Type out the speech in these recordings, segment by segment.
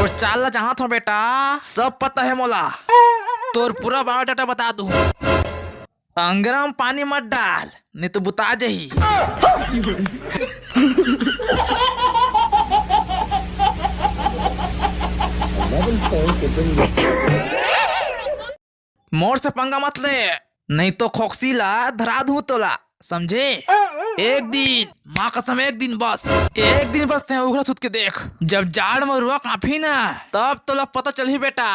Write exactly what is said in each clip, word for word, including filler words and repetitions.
चाल ला जानत हो बेटा, सब पता हे मोला। तोर पूरा बायोडाटा बता दूं। अंगरा म पानी मत डाल, नहीं तो बुता जाही। मोर से पंगा मत ले, नहीं तो खोकसी ला धरा दूं तोला, समझे? एक दिन, माँ कसम, एक दिन बस, एक दिन बस तैं उघरा सुत के देख, जब जाड़ में रुआ कांपही ना, तब तोला पता चलही बेटा।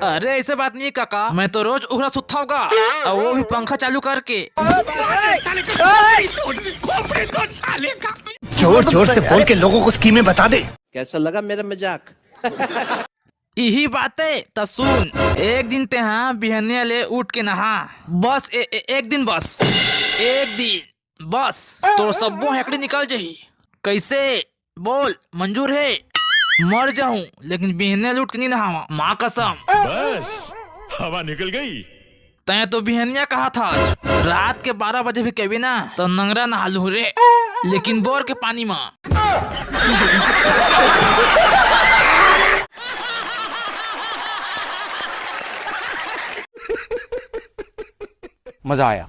अरे ऐसे बात नहीं काका, मैं तो रोज उघरा सुतथव गा, और वो भी पंखा चालू करके। जोर जोर से बोल के लोगों को स्कीमें बता दे। कैसा लगा मेरा मजाक? इही बात हे, त सुन, एक दिन तेहा बिहनिया ले उठ के नहा, बस ए, ए, एक दिन बस, एक दिन बस, तोर सब्बो हेकड़ी निकल जाही। कैसे? बोल, मंजूर हे? मर जाहूं, लेकिन बिहनिया ले उठ के नहीं नहावा, माँ कसम। बस, हवा निकल गई। तैं तो बिहनिया कहा था आज, रात के बारह बजे भी कहबे ना, तो नंगरा नहा लूं रे, लेकिन बोर के पानी मा। मजा आया।